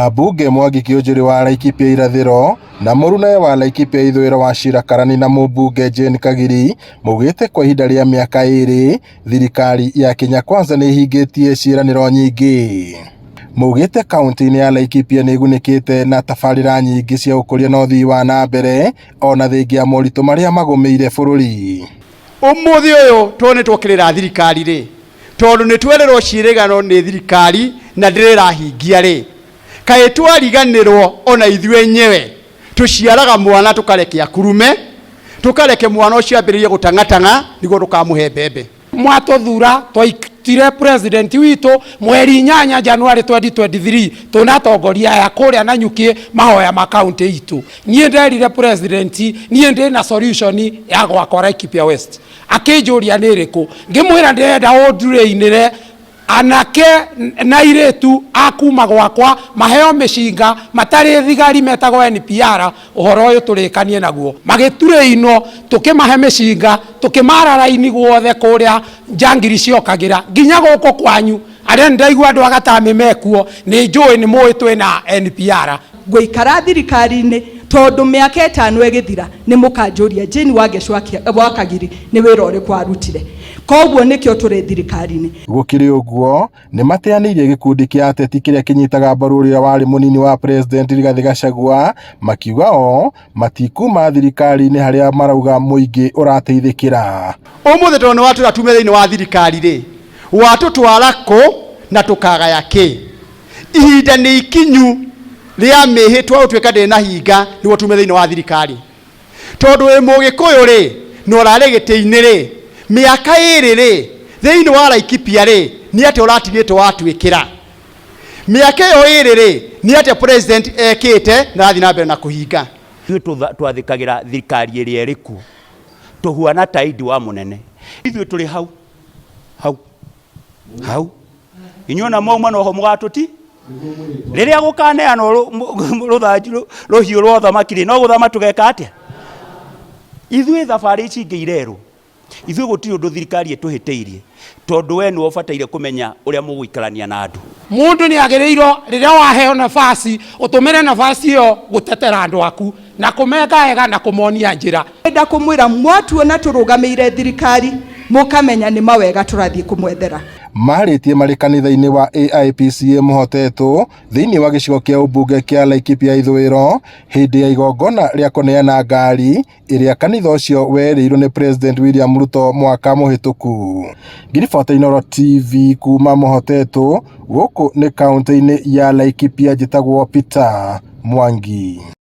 Ambunge Mwangi Kiunjuri wa Laikipia irathĩro na mũrunawe wa Laikipia ithũĩro Wachira Karani na mũmbunge Jane Kagiri maugĩte kwa ihinda rĩa mĩaka 2 thirikari ya Kenya Kwanza nĩ ĩhingĩtie ciĩranĩro nyingĩ. Maugĩte kaunti-inĩ ya Laikipia nĩ ĩgunĩkĩte na tabarĩra nyingĩ cia ũkũria na ũthii wa na mbere ona thengia ya moritũ marĩa magũmĩire bũrũri. Ũmũthĩ ũyũ tondũ nĩ twokĩrĩra thirikari rĩ, tondũ nĩ twerĩrwo ciĩrĩgano nĩ thirikari na ndĩrĩrahingia rĩ, kaĩ twariganĩrwo ona ithuĩ enyewe tũciaraga mwana tũkareke akurume, tũkareke mwana ũcio ambĩrĩrie gũtang'atang'a nĩguo tũkamũhe mbembe. Mwatũthura twaitire president witũ mweri 8 January 2023 tuna atongoria aya kũrĩa Nanyuki mahoya ma kaunti itũ. Niĩ nderire president niĩ ndĩ na solution ya gwakwa Laikipia West, akĩnjũria nĩ ĩrĩkũ, ngĩmwĩra ndĩrenda ũndurĩinĩre anake na airĩtu a kuma gwakwa maheo mĩcinga matarĩ thigari metagwo NPR. Ũhoro ũyũ tũrĩkanie naguo magĩturĩinwo tũkĩmahe mĩcinga tũkĩmara raini guothe kũrĩa njangiri ciokagĩra nginya gũkũ kwanyu arĩa nĩndaigua andũ agatami mekuo nĩ njũĩ nĩ mũĩ twĩna NPR. Ngũikara thirikari-inĩ tondũ mĩaka 5 ĩgĩthira nĩ mũkanjũria Jane Wangechi wa Kagiri nĩ wĩra ũrĩkũ arutire, koguo nĩkĩo tũrĩ thirikari-inĩ. Gũkĩrĩ ũguo nĩ mateanĩirie gĩkundi kĩa ateti kĩrĩa kĩnyitaga mbaru ũrĩa warĩ mũnini wa president Rigathĩ Gachagua makiuga o matikuma thirikari-inĩ harĩa marauga mũingĩ ũrateithĩkĩra. Ũmũthĩ tondũ nĩ watwĩra tume thĩinĩ wa thirikari rĩ, watũtwara kũ na tũkagaya kĩ? Ihinda nĩ ikinyu rĩa mĩhĩtwa ũtuĩka ndĩrĩ na hinga nĩguo tume thĩinĩ wa thirikari, tondũ wĩ mũgĩkũyũ rĩ na ũrarĩ gĩtĩ-inĩ rĩ mĩaka 2 rĩ thĩinĩ wa Laikipia rĩ nĩ atĩa ũratigĩtwo watwĩkĩra? Mĩaka ĩyo 2 rĩ nĩ atĩa president ekĩte na arathiĩ na mbere na kũhinga? Ithuĩ twathĩkagĩra thirikari ĩrĩa ĩrĩ kuo, tũhuana ta indi wa mũnene. Ithuĩ tũrĩ hau hau hau, inyuĩ ona mwauma noho mũgatũti rĩrĩa gũkaneanwo rũthanju rũhiũ rwa ũthamaki rĩ, no gũthama tũgeka atĩa? Ithuĩ thabarĩ ici ingĩ irerwo ithuĩ gũtirĩ ũndũ thirikari ĩtũhĩtĩirie, tondũ we nĩwe ũbataire kũmenya ũrĩa mũgũikarania na andũ. Mũndũ nĩ agĩrĩirwo rĩrĩa waheo nafasi ũtũmĩre nafasi ĩyo gũtetera andũ aku na kũmeka wega na kũmonia njĩra. Ndenda kũmwĩra mwatuona tũrũgamĩire thirikari mũkamenya nĩ mawega tũrathiĩ kũmwethera. Marĩtie marĩ kanitha-inĩ wa AIPCA Mũhotetwo thĩinĩ wa gĩcigo kĩa ũmbunge kĩa Laikipia ithũĩro hĩndĩ ya igongona rĩa kũneana ngari ĩrĩa kanitha ũcio werĩirwo nĩ President William Ruto mwaka mũhĩtũku. Ngiribota Inooro TV kuma Mũhotetwo gũkũ nĩ kaunti-inĩ ya Laikipia, njĩtagwo Peter Mwangi.